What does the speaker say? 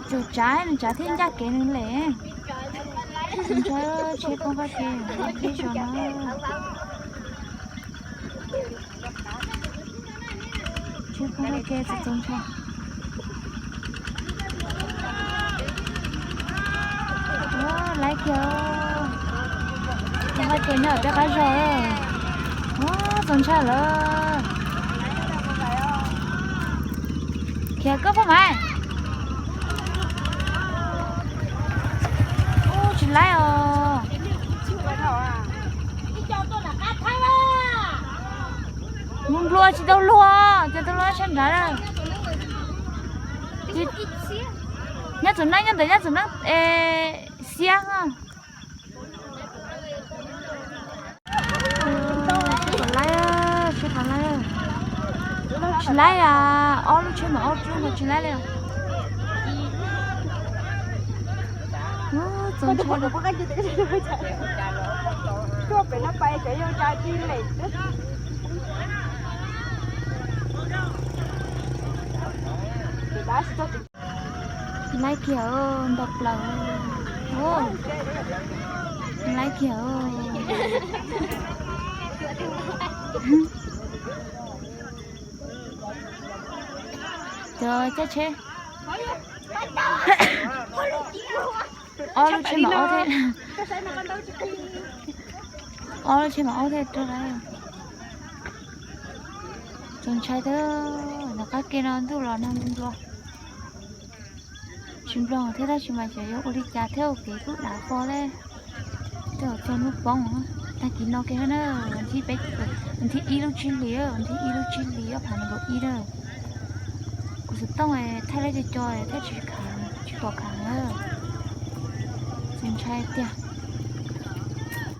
Tsuas tsav nws tsav thiab ncaj kev nws lem. Txaus ntshai, tsheb poob qab ke, tsheb zog no. Tsheb poob qab ke txaus ntshai. Laib kiag, poob qab ke nyob peb qab zog. Txaus ntshai lawm. Khiav koj poj Maiv. Ub, tsis laib os. Mus nplua tsis tau luag, ces tau luag sab nrad. Nyab Txum Neeb nyob ntawm Nyab Txum Neeb xiab. Tsis laib, tsis laib, ob lub tsheb mam ob rub mas tsis laib li. Txaus ntshai. Laib kiag nto plaws. Laib kiag. Cov caij tsheb. Ob lub tsheb mam ob thiaj, ob lub tsheb mam ob thiaj rau lawm. Txaus ntshai thiab, ntawm qab ke no ntuj los nag nplua. Tsis nploog thiab tab sis mas xyov yuav ua li cas thiab ua kev kuj dav fo thiab. Twb txog hnub poob, tag kis no kiag na, vas thib ib lub tsib hlis, vas thib ib lub tsib hlis ob phav nees nkaum ib na. Kuv xov tooj thaij lawv co co thiab tsis khav, tsis pom khav na. Txaus ntshai tiag.